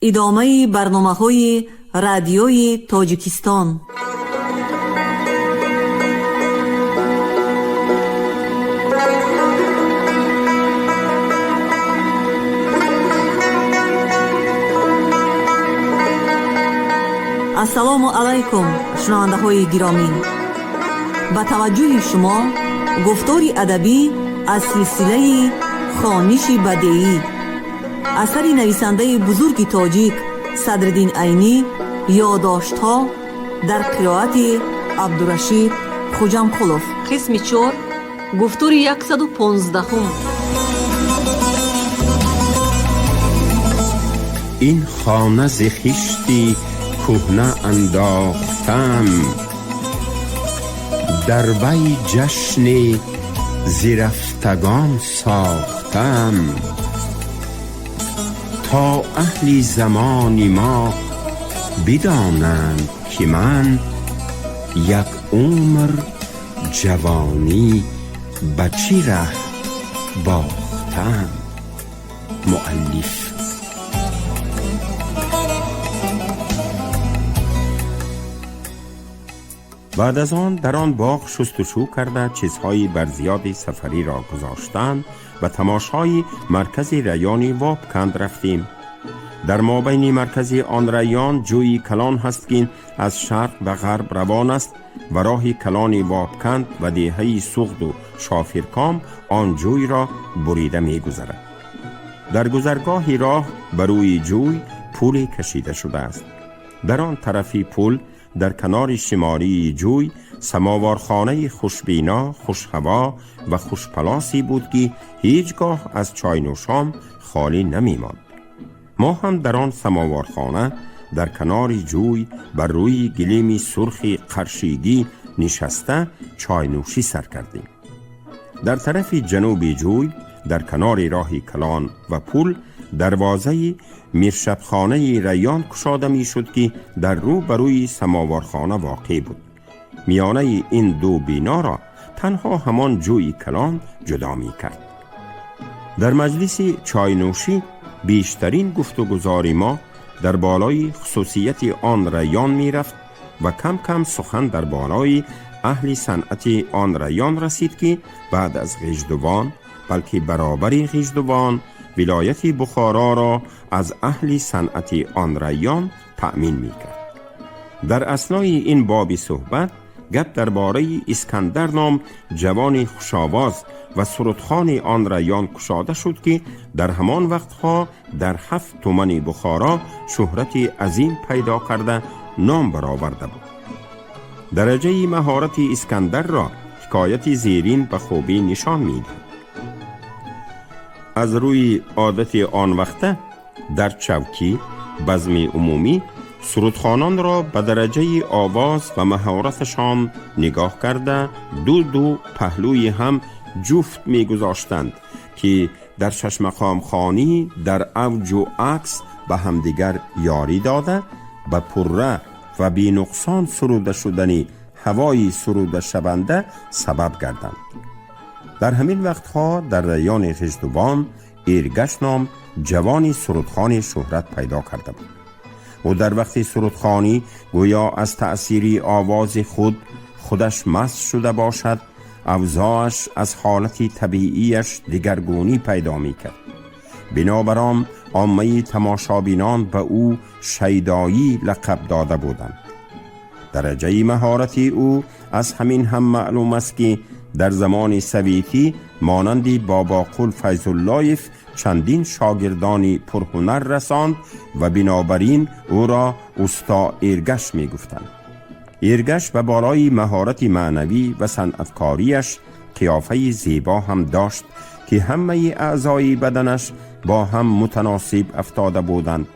Идомаи барномаҳои Радиои Тоҷикистон. Ассалому алайкум, шунавандаҳои гиромӣ! Ба таваҷҷӯҳи шумо гуфтори адабӣ аз силсилаи «Хониши бадеӣ», асари нависандаи бузурги тоҷик Садриддин Айнӣ, «Ёдоштҳо», дар қироати Абдурашид Хуҷамқулов, қисми чор, гуфтори 115-ум. Ин хона зи хишти кӯҳна андохтам, дар вай ҷашни зирафтагон сохтам, то аҳли замони мо бидонанд, ки ман як умр ҷавонӣ ба чӣ раҳ бохтам. Муаллиф. Баъд аз он дар он боғ шустушӯ карда, чизҳои барзиёди сафариро гузоштанд, ба тамошои маркази райони Вобканд рафтем. Дар мобайни маркази он район ҷӯи калон ҳаст, ки аз шарқ ба ғарб равон аст ва роҳи калони Вобканд ва деҳаи Суғду Шофирком он ҷӯйро бурида мегузарад. Дар гузаргоҳи роҳ ба рӯи ҷӯй пуле кашида шудааст. Дар он тарафи пул, дар канори шимолии ҷӯй, самовархонаи хушбино, хушҳаво ва хушпалосе буд, ки ҳеҷ гоҳ аз чойнӯшом холӣ намемонд. Мо ҳам дар он самовархона дар канори ҷӯй бар рӯи гилеми сурхи қаршигӣ нишаста, чойнӯшӣ сар кардем. Дар тарафи ҷануби ҷӯй, дар канори роҳи калон ва пул, дарвозаи миршабхонаи райён кушода мешуд, ки дар рӯ ба рӯи самовархона воқеъ буд. Миёнаи ин ду биноро танҳо ҳамон ҷӯи калон ҷудо мекард. Дар маҷлиси чойнӯшӣ бештарин гуфтугузори мо дар болои хусусияти он райён мерафт ва кам кам сухан дар болои аҳли санъати он райён расид, ки баъд аз Ғиждувон, балки баробари Ғиждувон, вилояти Бухороро аз аҳли санъати он райён таъмин мекард. Дар аснои ин боби суҳбат гап дар бораи Искандар ном ҷавони хушовоз ва сурудхони он райён кушода шуд, ки дар ҳамон вақтҳо дар ҳафт тумани Бухоро шӯҳрати азим пайдо карда, ном бароварда буд. Дараҷаи маҳорати Искандарро ҳикояти зерин ба хубӣ нишон медиҳад. Аз рӯи одати он вақта дар чавкӣ, базми умумӣ, сурудхононро ба дараҷаи овоз ва маҳораташон нигоҳ карда, ду ду паҳлӯи ҳам ҷуфт мегузоштанд, ки дар шашмақомхонӣ дар авҷу акс ба ҳамдигар ёрӣ дода, ба пурра ва бенуқсон суруда шудани ҳавои сурудашаванда сабаб гарданд. Дар ҳамин вақтҳо дар райони Ғиждувон Эргаш ном ҷавони сурудхони шӯҳрат пайдо карда буд. Ӯ дар вақти сурудхонӣ гӯё аз таъсири овози худ худаш маст шуда бошад, авзоаш аз ҳолати табиияш дигаргунӣ пайдо мекард. Бинобар он оммаи тамошобинон ба ӯ Шайдоӣ лақаб дода буданд. Дараҷаи маҳорати ӯ аз ҳамин ҳам маълум аст, ки дар замони советӣ монанди Бобоқул Файзуллоев чандин шогирдони пурҳунар расонд ва бинобар ин ӯро усто Эргаш мегуфтанд. Эргаш ба болои маҳорати маънавӣ ва санъаткориаш қиёфаи зебо ҳам дошт, ки ҳамаи аъзои баданаш бо ҳам мутаносиб афтода буданд.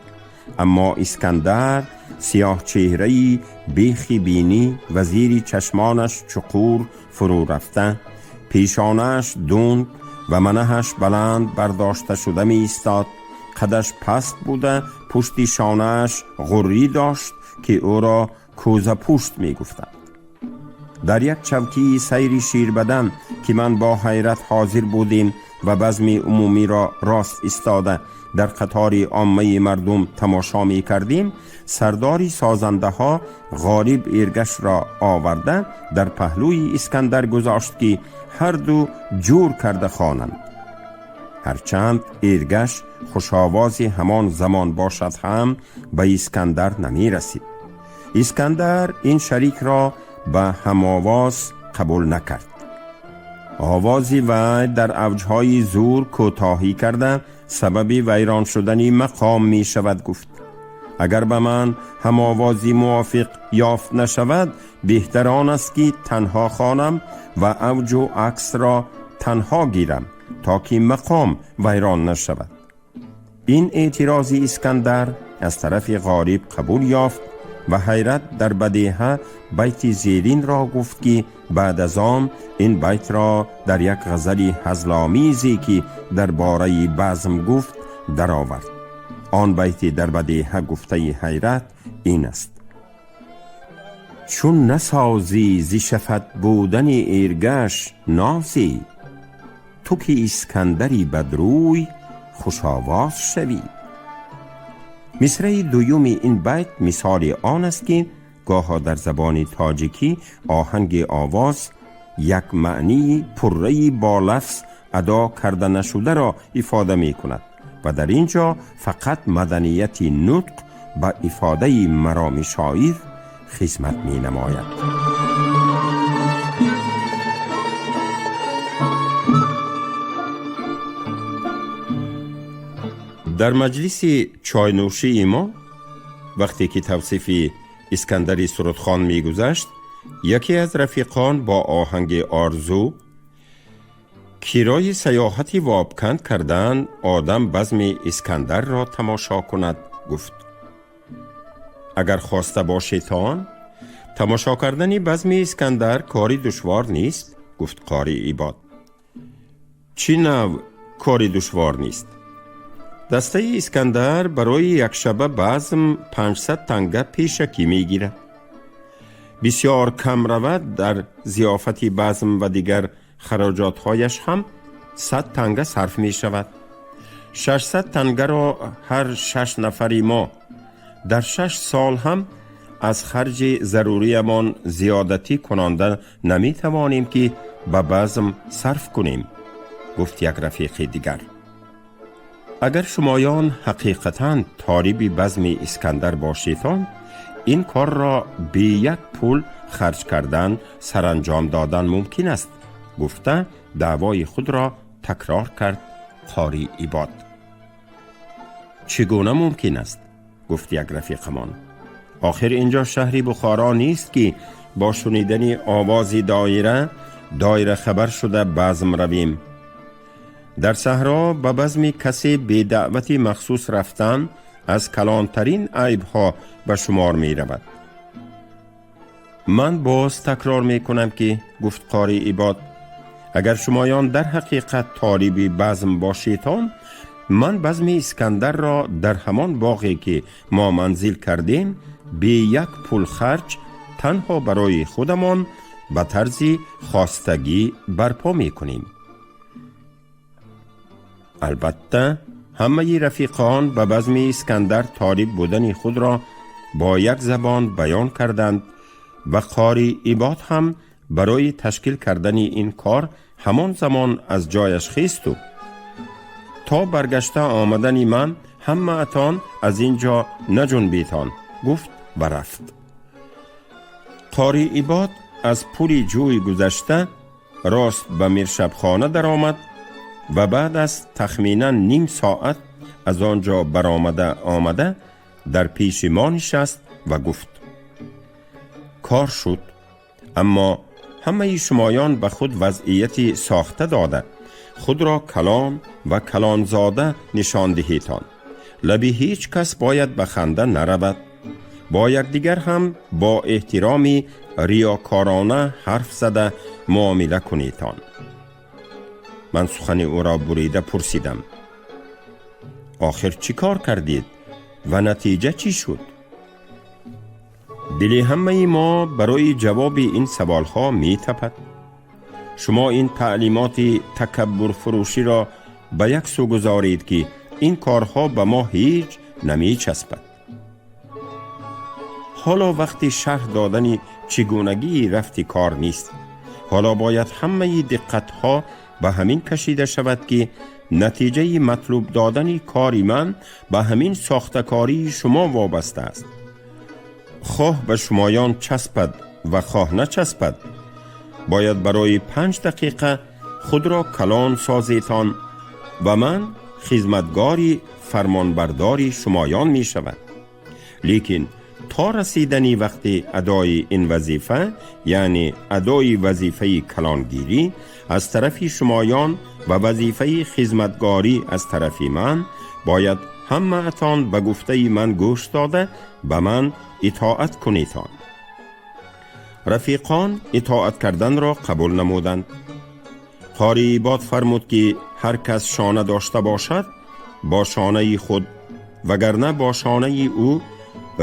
Аммо Искандар сиёҳчеҳраи бехи бинӣ ва зери чашмонаш чуқур фурӯ рафта, пешонааш дунг ва манаҳаш баланд бардошта шуда меистод. Қадаш паст буда, пушти шонааш ғуррӣ дошт, ки ӯро кӯзапушт мегуфтанд. Дар як чавкии сайри ширбадан, ки ман бо ҳайрат ҳозир будем ва базми умумиро рост истода дар қатори оммаи мардум тамошо мекардем, сардори созандаҳо Ғолиб Эргашро оварда дар паҳлӯи Искандар гузошт, ки ҳарду ҷур карда хонанд. Ҳарчанд Эргаш хушовози ҳамон замон бошад ҳам, ба Искандар намерасид. Искандар ин шарикро ба ҳамовоз қабул накард. Овози вай дар авҷҳои зур кӯтоҳӣ карда сабаби вайрон шудани мақом мешавад, гуфт. Агар ба ман ҳамовози мувофиқ ёфт нашавад, беҳтар он аст, ки танҳо хонам ва авҷу аксро танҳо гирам, то ки мақом вайрон нашавад. Ин эътирози Искандар аз тарафи Ғолиб қабул ёфт ва Ҳайрат дар бадеҳа байти зеринро гуфт, ки баъд аз он ин байтро дар як ғазали ҳазломезе, ки дар бораи базм гуфт, даровард. Он байти дар бадеҳа гуфтаи Ҳайрат ин аст: чун насозӣ зи шафат будани Эргаш нозӣ, ту ки Искандари бадрӯй хушовоз шавӣ. Мисраи дуюми ин байт мисоли он аст, ки гоҳо дар забони тоҷикӣ оҳанги овоз як маънии пурраи бо лафз адо карда нашударо ифода мекунад ва дар ин ҷо фақат маданияти нутқ ба ифодаи мароми шоир хизмат менамояд. Дар маҷлиси чойнӯшии мо, вақте ки тавсифи Искандари сурудхон мегузашт, яке аз рафиқон бо оҳанги орзу кирои саёҳати Вобканд кардан одам базми Искандарро тамошо кунад, гуфт. Агар хоста бошедтон, тамошо кардани базми Искандар кори душвор нест, гуфт Қори Ибод. Чӣ нав кори душвор нест? Дастаи Искандар барои якшаба базм 500 танга пешакӣ мегирад. Бисёр кам равад, дар зиёфати базм ва дигар хароҷотҳояш ҳам 100 танга сарф мешавад. 600 тангаро ҳар шаш нафари мо дар 6 сол ҳам аз харҷи заруриямон зиёдатӣ кунонда наметавонем, ки ба базм сарф кунем, гуфт як рафиқи дигар. Агар шумоён ҳақиқатан толиби базми Искандар бошедон, ин корро бе як пул харҷ кардан саранҷом додан мумкин аст, гуфта даъвои худро такрор кард Қори Ибод. Чӣ гуна мумкин аст? Гуфт як рафиқамон. Охир инҷо шаҳри Бухоро нест, ки бо шунидани овози доира доира хабар шуда базм равем. Дар саҳро ба базми касе бедаъвати махсус рафтан аз калонтарин айбҳо ба шумор меравад. Ман боз такрор мекунам, ки гуфт Қори Ибод, агар шумоён дар ҳақиқат толиби базм бошедон, ман базми Искандарро дар ҳамон боғе, ки мо манзил кардем, бе як пул харҷ танҳо барои худамон ба тарзи хостагӣ барпо мекунем. Албатта, ҳамаи рафиқон ба базми Искандар толиб будани худро бо як забон баён карданд ва Қори Ибод ҳам барои ташкил кардани ин кор ҳамон замон аз ҷояш хесту то баргашта омадани ман ҳамаатон аз ин ҷо наҷунбитон, гуфт ва рафт. Қори Ибод аз пули ҷӯй гузашта рост ба миршабхона даромад ва баъд аз тахминан ним соат аз он ҷо баромада омада дар пеши мо нишаст ва гуфт: кор шуд, аммо ҳамаи шумоён ба худ вазъияти сохта дода, худро калон ва калонзода нишон диҳедтон. Лаби ҳеҷ кас бояд ба ханда наравад, бо якдигар ҳам бо эҳтироми риёкорона ҳарф зада муомила кунедтон. Ман сухани ӯро бурида пурсидам: охир чӣ кор кардед ва натиҷа чӣ шуд? Дили ҳамаи мо барои ҷавоби ин саволҳо метапад. Шумо ин таълимоти такаббурфурӯширо ба як сӯ гузоред, ки ин корҳо ба мо ҳеҷ намечаспад. Ҳоло вақти шарҳ додани чигунагии рафти кор нест. Ҳоло бояд ҳамаи диққатҳо ба ҳамин кашида шавад, ки натиҷаи матлуб додани кори ман ба ҳамин сохтакории шумо вобаста аст. Хоҳ ба шумоён часпад ва хоҳ начаспад, бояд барои 5 дақиқа худро калон созетон ва ман хизматгори фармонбардори шумоён мешавад. Лекин то расидани вақти адои ин вазифа, яъне адои вазифаи калонгирӣ аз тарафи шумоён ва вазифаи хизматгорӣ аз тарафи ман, бояд ҳамаатон ба гуфтаи ман гӯш дода, ба ман итоат кунетон. Рафиқон итоат карданро қабул намуданд. Қори Ибод фармуд, ки ҳар кас шона дошта бошад, бо шонаи худ, вагарна бо шонаи ӯ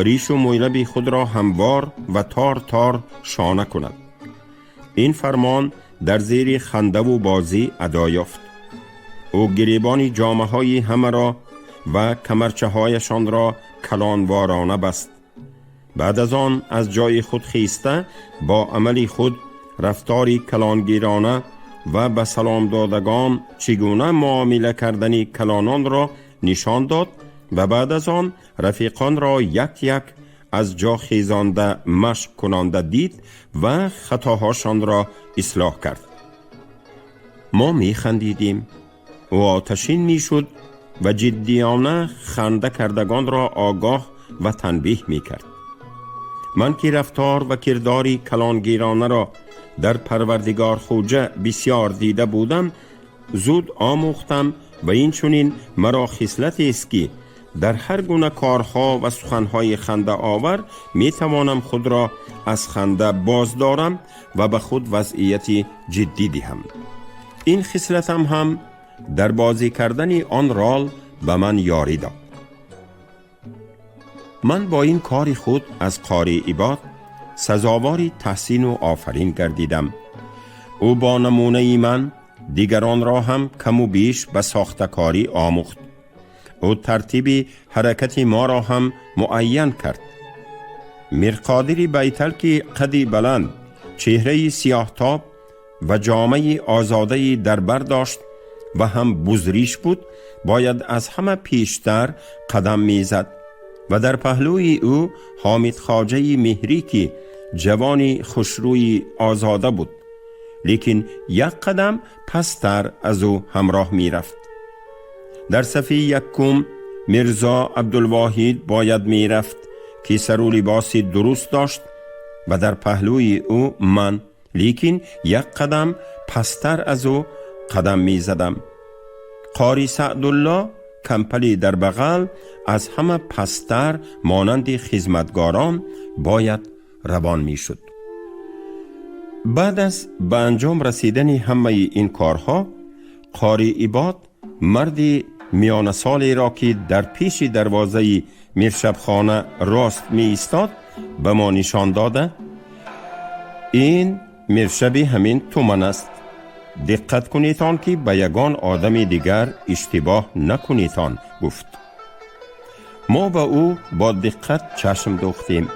ришу мӯйлаби худро ҳамвор ва тор тор шона кунад. Ин фармон дар зери хандаву бозӣ адо ёфт. Ӯ гиребони ҷомаҳои ҳамаро ва камарчаҳояшонро калонворона баст. Баъд аз он аз ҷои худ хеста, бо амали худ рафтори калонгирона ва ба саломдодагон чӣ гуна муомила кардани калононро нишон дод ва баъд аз он рафиқонро як як аз ҷо хезонда, машқ кунонда дид ва хатоҳошонро ислоҳ кард. Мо механдидем, ӯ оташин мешуд ва ҷиддиёна ханда кардагонро огоҳ ва танбеҳ мекард. Ман ки рафтор ва кирдори калонгиронаро дар Парвардигор Хуҷа бисёр дида будам, зуд омӯхтам ва инчунин маро хислатест, ки дар ҳар гуна корҳо ва суханҳои хандаовар метавонам худро аз ханда боз дорам ва ба худ вазъияти ҷиддӣ диҳам. Ин хислатам ҳам дар бозӣ кардани он рол ба ман ёрӣ дод. Ман бо ин кори худ аз Қори Ибод сазовори таҳсину офарин гардидам. Ӯ бо намунаи ман дигаронро ҳам каму беш ба сохтакорӣ омӯхт. Ӯ тартиби ҳаракати моро ҳам муайян кард. Мирқодири Байтал, ки қади баланд, чеҳраи сиёҳтоб ва ҷомаи озодаи дар бар дошт ва ҳам бузриш буд, бояд аз ҳама пештар қадам мезад ва дар паҳлӯи ӯ Ҳомид Хоҷаи Меҳрӣ, ки ҷавони хушрӯи озода буд, лекин як қадам пасттар аз ӯ ҳамроҳ мерафт. Дар сафи якум Мирзо Абдулвоҳид бояд мерафт, ки сару либоси дуруст дошт, ва дар паҳлӯи ӯ ман, лекин як қадам пасттар аз ӯ қадам мезадам. Қори Саъдулло кампали дар бағал аз ҳама пасттар монанди хизматгорон бояд равон мешуд. Баъд аз ба анҷом расидани ҳамаи ин корҳо, Қори Ибод марди миёнасолеро, ки дар пеши дарвозаи миршабхона рост меистод, ба мо нишон дода: «Ин миршаби ҳамин туман аст. Диққат кунедон, ки ба ягон одами дигар иштибоҳ накунедон», гуфт. Мо ба ӯ бо диққат чашм дӯхтем.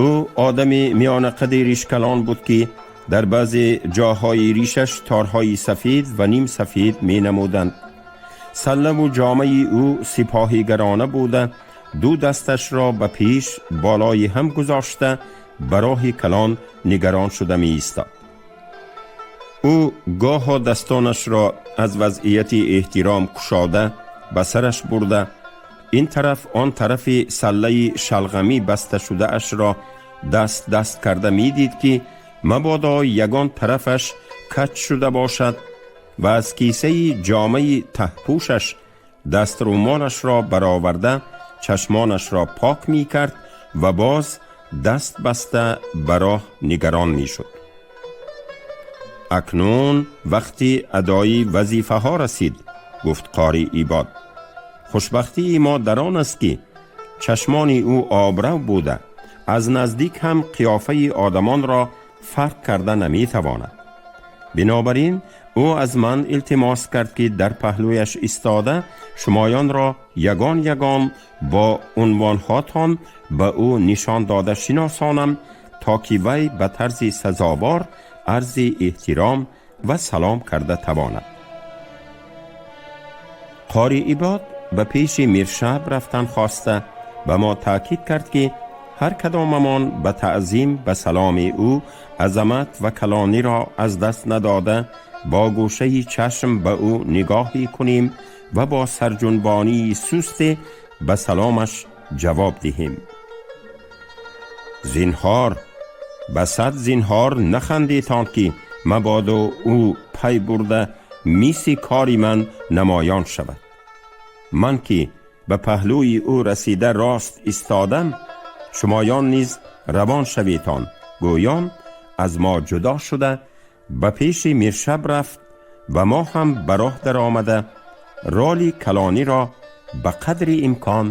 Ӯ одами миёнақади ришкалон буд, ки дар баъзе ҷоҳои ришаш торҳои сафед ва ним сафед менамуданд. Саллаву ҷомаи ӯ сипоҳигарона буда, ду дасташро ба пеш болои ҳам гузошта, ба роҳи калон нигарон шуда меистод. Ӯ гоҳо дастонашро аз вазъияти эҳтиром кушода, ба сараш бурда, ин тараф он тарафи саллаи шалғамӣ баста шудаашро даст даст карда медид, ки мабодо ягон тарафаш кач шуда бошад, ва аз кисаи ҷомаи таҳпӯшаш даструмолашро бароварда, чашмонашро пок мекард ва боз даст баста ба роҳ нигарон мешуд. «Акнун вақти адои вазифаҳо расид», гуфт Қори Ибод. «Хушбахтии мо дар он аст, ки чашмони ӯ обрав буда, аз наздик ҳам қиёфаи одамонро фарқ карда наметавонад. Бинобар ин Ӯ аз ман илтимос кард, ки дар паҳлӯяш истода шумоёнро ягон ягон бо унвонҳотон ба ӯ нишон дода шиносонам, то ки вай ба тарзи сазовор арзи эҳтиром ва салом карда тавонад. Қори Ибод ба пеши Миршаб рафтан хоста ба мо таъкид кард, ки ҳар кадомамон ба таъзим ба саломи ӯ азамат ва калониро аз даст надода бо гӯшаи чашм ба ӯ нигоҳе кунем ва бо сарҷунбонии сусте ба саломаш ҷавоб диҳем. Зинҳор ба сад зинҳор нахандетон, ки мабодо ӯ пай бурда миси кори ман намоён шавад. Ман ки ба паҳлӯи ӯ расида рост истодам, шумоён низ равон шаветон. Гӯён аз мо ҷудо шуда ба пеши Миршаб рафт ва мо ҳам ба роҳ даромада роли калониро ба қадри имкон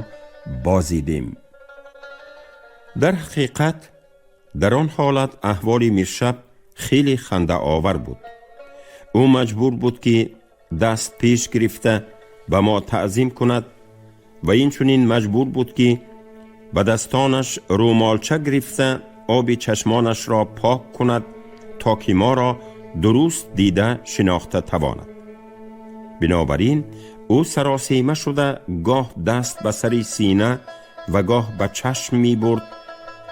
бозидем. Дар ҳақиқат дар он ҳолат аҳволи Миршаб хеле хандаовар буд. Ӯ маҷбур буд, ки даст пеш гирифта ба мо таъзим кунад ва инчунин маҷбур буд, ки ба дастонаш рӯмолча гирифта оби чашмонашро пок кунад, то ки моро дуруст дида шинохта тавонад. Бинобар ин ӯ саросема шуда гоҳ даст ба сари сина ва гоҳ ба чашм мебурд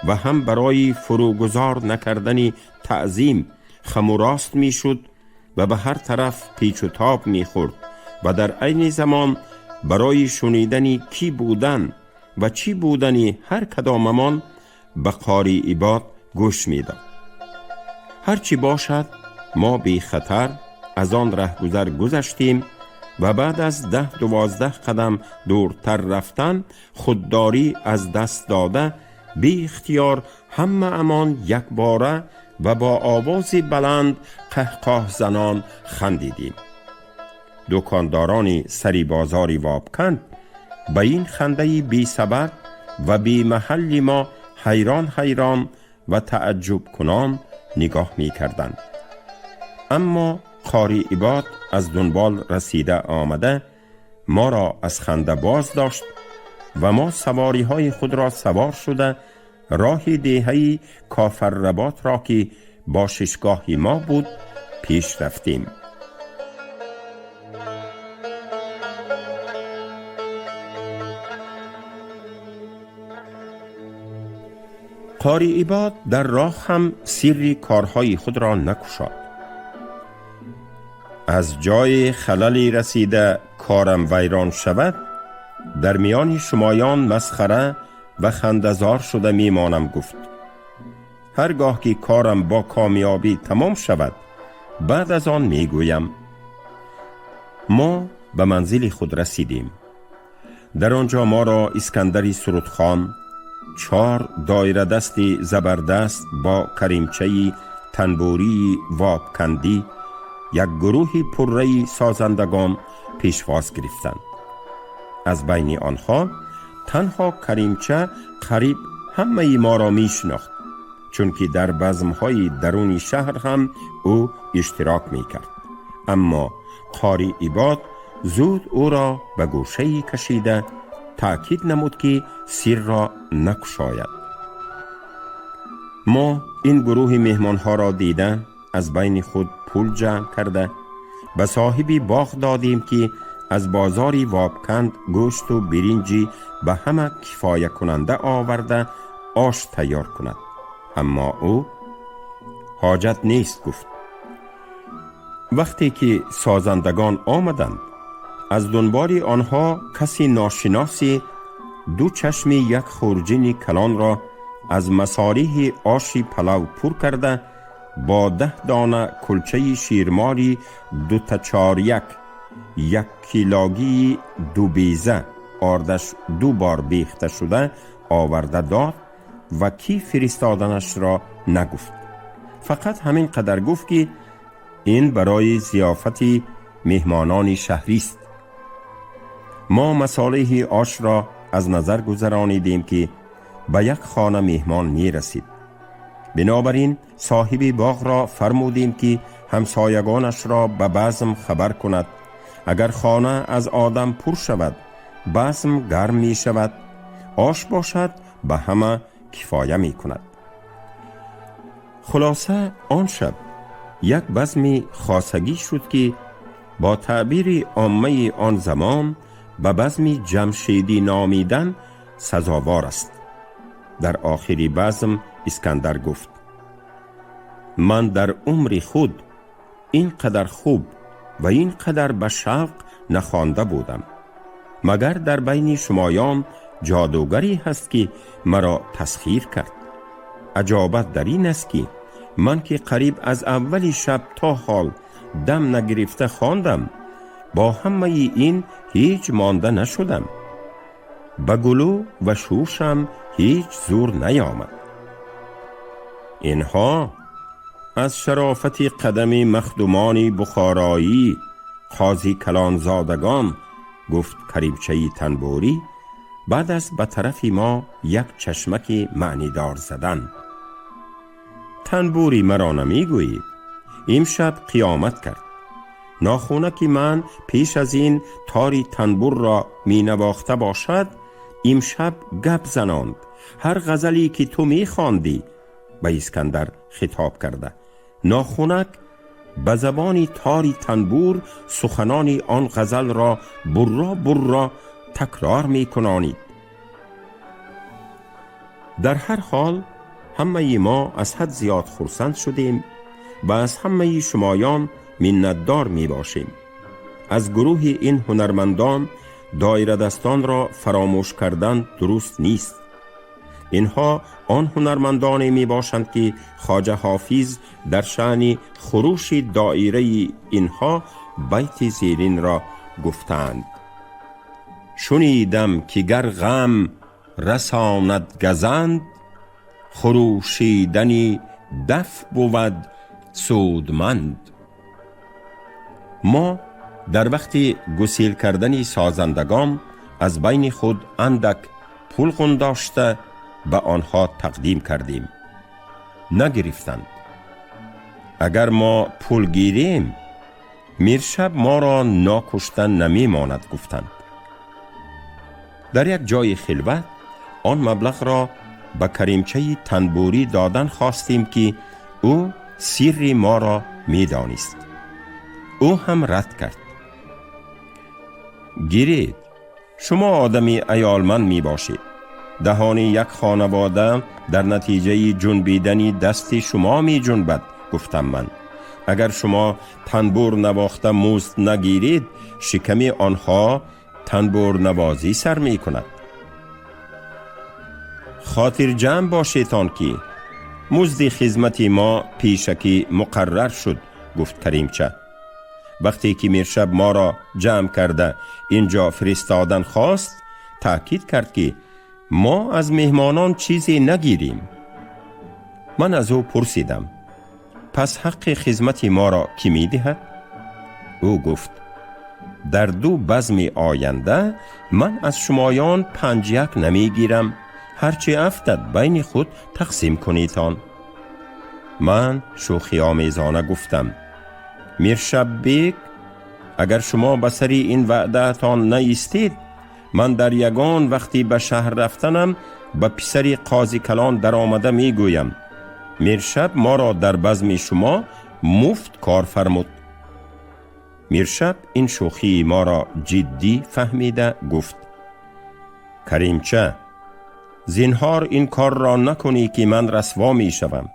ва ҳам барои фурӯгузор накардани таъзим хаму рост мешуд ва ба ҳар тараф печу тоб мехӯрд ва дар айни замон барои шунидани кӣ будан ва чӣ будани ҳар кадомамон ба Қори Ибод гӯш медод. Ҳар чӣ бошад, мо бехатар аз он раҳгузар гузаштем ва баъд аз 10-12 қадам дуртар рафтан худдорӣ аз даст дода беихтиёр ҳамаамон якбора ва бо овози баланд қаҳқоҳзанон хандидем. Дукондорони сари бозори Вобканд ба ин хандаи бесабаб ва бемаҳалли мо ҳайрон ҳайрон ва тааҷҷубкунон нигоҳ мекарданд. Аммо Қори Ибод аз дунбол расида омада моро аз ханда боз дошт ва мо савориҳои худро савор шуда роҳи деҳаи Кофарработро, ки бошишгоҳи мо буд, пеш рафтем. Қори Ибод дар роҳ ҳам сирри корҳои худро накушод. Аз ҷои халале расида корам вайрон шавад, дар миёни шумоён масхара ва хандазор шуда мемонам, гуфт. Ҳар гоҳ ки корам бо комёбӣ тамом шавад, баъд аз он мегӯям. Мо ба манзили худ расидем. Дар он ҷо моро Искандари Сурудхон, чор доирадасти забардаст бо каримчаи танбурии вобкандӣ, як гурӯҳи пурраи созандагон пешвоз гирифтанд. Аз байни онҳо танҳо Каримча қариб ҳамаи моро мешинохт, чунки дар базмҳои даруни шаҳр ҳам ӯ иштирок мекард. Аммо Қори Ибод зуд ӯро ба гӯшае кашида таъкид намуд, ки сирро накушояд. Мо ин гурӯҳи меҳмонҳоро дида аз байни худ пул ҷамъ карда ба соҳиби боғ додем, ки аз бозори Вобканд гӯшту биринҷи ба ҳама кифоякунанда оварда ош тайёр кунад. Аммо ӯ ҳоҷат нест гуфт. Вақте ки созандагон омаданд, аз дунболи онҳо каси ношиносе ду чашми як хурҷини калонро аз масолеҳи оши палав пур карда бо 10 дона кулчаи ширмори дута чоряк як килогии дубеза ордаш ду бор бехта шуда оварда дод ва кӣ фиристоданашро нагуфт. Фақат ҳамин қадар гуфт, ки ин барои зиёфати меҳмонони шаҳрист. Мо масолеҳи ошро аз назар гузаронидем, ки ба як хона меҳмон мерасид. بنابر این صاحب باغ را فرمودیم که همسایگانش را به بزم خبر کند. اگر خانه از آدم پر شود بزم گرم می شود، آش باشد به همه کفایه می کند. خلاصه آن شب یک بزم خاصگی شد که با تعبیر عامه آن زمان به بزم جمشیدی نامیدن سزاوار است. در آخری بزم اسکندر گفت: من در عمر خود اینقدر خوب و اینقدر به شوق نخوانده بودم، مگر در بین شمایان جادوگری هست که مرا تسخیر کرد. عجابت در این است که من که قریب از اول شب تا حال دم نگرفته خواندم، با همه این هیچ مانده نشدم، به گلو و شوشم هیچ زور نیامد. اینها از شرافت قدم مخدومان بخارایی قاضی کلانزادگان، گفت کریمچه تنبوری بعد از به طرف ما یک چشمک معنیدار زدن. تنبوری مرا نمیگویید، امشب قیامت کرد. ناخونه که من پیش از این تاری تنبور را می نواخته باشد، امشب گپ زناند. هر غزلی که تو می خواندی، به اسکندر خطاب کرده، ناخونک به زبان تاری تنبور سخنان آن غزل را برا برا تکرار می کنانید. در هر حال همه ما از حد زیاد خرسند شدیم و از همه شمایان منتدار می باشیم. از گروه این هنرمندان دایره دستان را فراموش کردن درست نیست. اینها آن هنرمندانی می باشند که خواجه حافظ در شأن خروش دایره اینها بیت زیرین را گفتند: شنیدم که گر غم رساند گزند، خروشیدنی دف بود سودمند. ما در وقت گسیل کردن سازندگان از بین خود اندک پول قنداشته به آنها تقدیم کردیم، نگرفتند. اگر ما پول گیریم میرشب ما را ناکشته نمی ماند، گفتند. در یک جای خلوت آن مبلغ را به کریمچه تنبوری دادن خواستیم که او سر ما را می دانست. او هم رد کرد. گیرید، شما آدمی عیالمند می باشید. دهان یک خانواده در نتیجه جنبیدن دست شما می جنبد، گفتم من. اگر شما تنبور نواخته مزد نگیرید، شکم آنها تنبور نوازی سر می کند. خاطر جمع باشیتان که مزد خدمت ما پیشکی مقرر شد، گفت کریمچه. وقتی که میرشب ما را جمع کرده اینجا فرستادن خواست، تأکید کرد که ما از مهمانان چیزی نگیریم. من از او پرسیدم: پس حق خدمت ما را کی می دهد؟ او گفت: در دو بزم آینده من از شمایان 5-1 نمی گیرم، هرچه افتد بین خود تقسیم کنیتان. من شوخی آمیزانه گفتم: میرشب بیگ، اگر شما به سر این وعده تان نیستید، من در یگان وقتی به شهر رفتنم به پسر قاضی کلان در آمده می گویم میرشب ما را در بزم شما مفت کار فرمود. میرشب این شوخی ما را جدی فهمیده گفت: کریمچه، زینهار این کار را نکنی که من رسوا می شوم.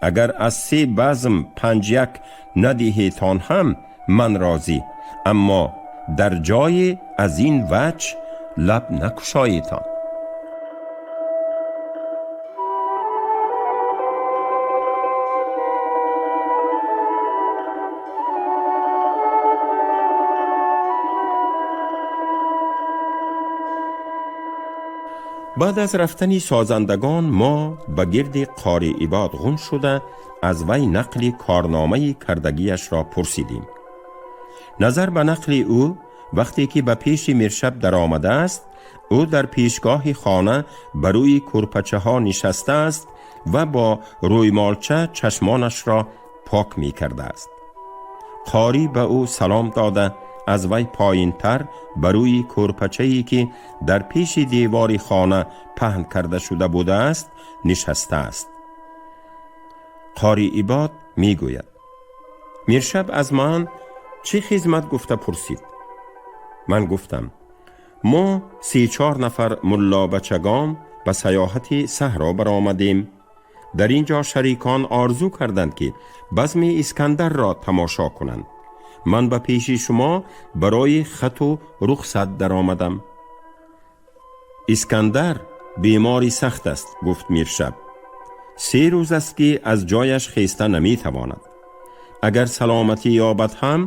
اگر از 3 بزم 5-1 ندهیتان هم من راضی، اما در جای از این وجه لب نکشایتان. بعد از رفتن سازندگان ما به گرد قاری عباد غن شده از وی نقل کارنامه کردگیش را پرسیدیم. نظر به نقل او، وقتی که به پیش میرشب در آمده است، او در پیشگاه خانه بر روی کرپچه ها نشسته است ва бо рӯймолча чашмонашро пок мекардааст. Қорӣ ба ӯ салом дода, аз вай поинтар ба рӯи кӯрпачае, ки дар пеши девори хона паҳн карда шуда будааст, нишастааст. Қори Ибод мегӯяд: «Миршаб аз ман чӣ хизмат гуфта пурсид. Ман гуфтам: мо 34 нафар муллобачагон ба саёҳати саҳро баромадем. Дар ин ҷо шарикон орзу карданд, ки базми Искандарро тамошо кунанд. Ман ба пеши шумо барои хату рухсат даромадам». «Искандар бемори сахт аст», гуфт Миршаб. «3 рӯз аст, ки аз ҷояш хеста наметавонад. Агар саломатӣ ёбад ҳам,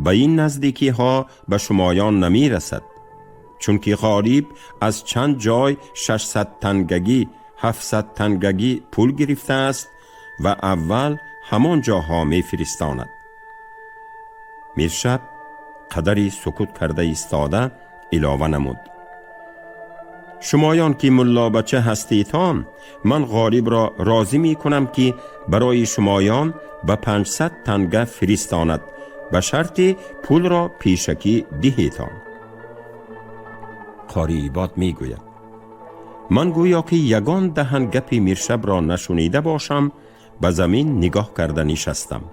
ба ин наздикиҳо ба шумоён намерасад, чунки Ғолиб аз чанд ҷой 600 тангагӣ, 700 тангагӣ пул гирифтааст ва аввал ҳамон ҷоҳо мефиристонад». Миршаб қадари сукут карда истода, илова намуд: «Шумоён ки муллобача ҳастедтон, ман Ғолибро розӣ мекунам, ки барои шумоён ба 500 танга фиристонад, ба шарти пулро пешакӣ диҳедтон». Қори Ибод мегӯяд: «Ман гӯё ки ягон даҳан гапи Миршабро нашунида бошам, ба замин нигоҳ карда нишастам.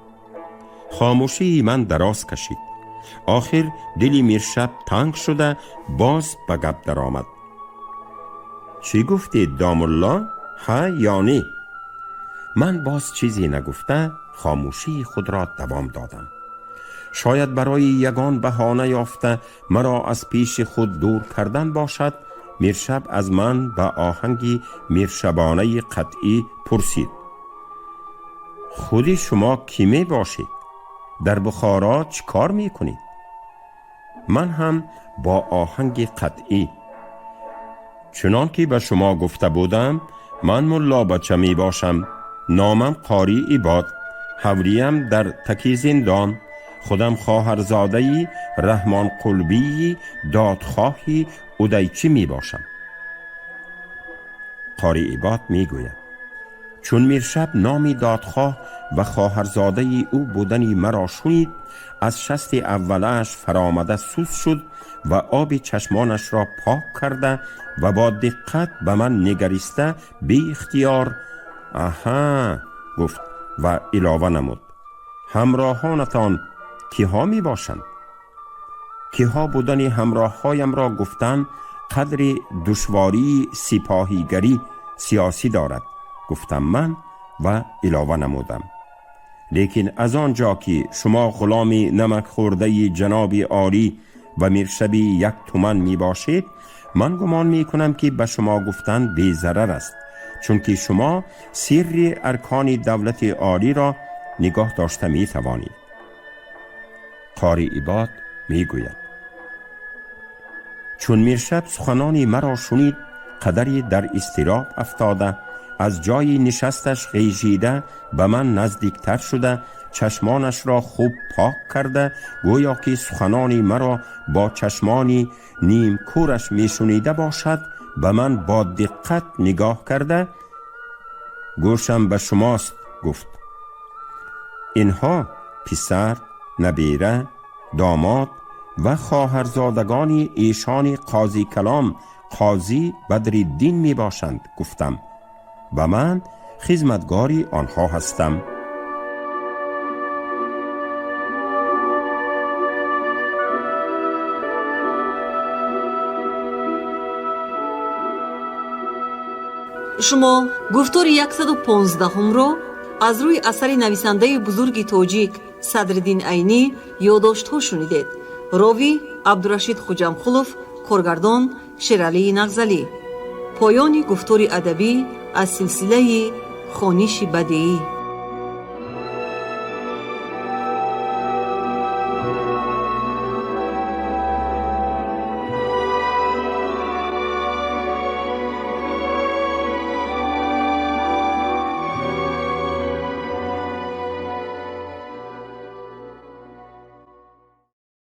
Хомӯшии ман дароз кашид. Охир дили Миршаб танг шуда, боз ба гап даромад: «Чӣ гуфтед, домулло, ҳа ё не?» Ман боз чизе нагуфта, хомӯшии худро давом додам. Шояд барои ягон баҳона ёфта, маро аз пеши худ дур кардан бошад, Миршаб аз ман ба оҳанги миршабонаи қатъӣ пурсид: «Худи шумо кӣ мебошед? Дар Бухоро чӣ кор мекунед?» Ман ҳам бо оҳанги қатъӣ: «Чунон ки ба шумо гуфта будам, ман муллобача мебошам. Номам Қори Ибод, ҳавлиям дар таки зиндон, худам хоҳарзодаи Раҳмонқулбии додхоҳи Удайчӣ мебошам». Қори Ибод мегӯяд: «Чун Миршаб номи додхоҳ ва хоҳарзодаи ӯ будани маро шунид, аз шасти аввалааш фаромада сус шуд ва оби чашмонашро пок карда ва бо диққат ба ман нигариста, беихтиёр «Аҳа» гуфт ва илова намуд: «Ҳамроҳонатон киҳо мебошанд?» Киҳо будани ҳамроҳҳоямро гуфтан қадри душвории сипоҳигарӣ сиёсӣ дорад», гуфтам ман ва илова намудам: «Лекин аз он ҷо ки шумо ғуломи намакхӯрдаи ҷаноби олӣ ва миршаби як туман мебошед, ман гумон мекунам, ки ба шумо гуфтан безарар аст, чунки шумо сирри аркони давлати олиро нигоҳ дошта метавонед». Қори Ибод мегӯяд: «Чун Миршаб суханони маро шунид, қадаре дар изтироб афтода, аз ҷои нишасташ ғежида, ба ман наздиктар шуда, чашмонашро хуб пок карда, гӯё ки суханони маро бо чашмони нимкӯраш мешунида бошад, ба ман бо диққат нигоҳ карда: «Гӯшам ба шумост», гуфт. «Инҳо писар, набера, домод ва хоҳарзодагони эшони қози калом қозӣ Бадриддин мебошанд», гуфтам, «ва ман хизматгори онҳо ҳастам». Шумо гуфтори 115-ҳумро аз рӯи асари нависандаи бузурги тоҷик Садриддин Айнӣ «Ёдоштҳо» шунидед. Ровӣ Абдурашид Хуҷамхулов, коргардон Шералии Нағзалӣ. Поёни гуфтори адабӣ аз силсилаи хониши бадеӣ.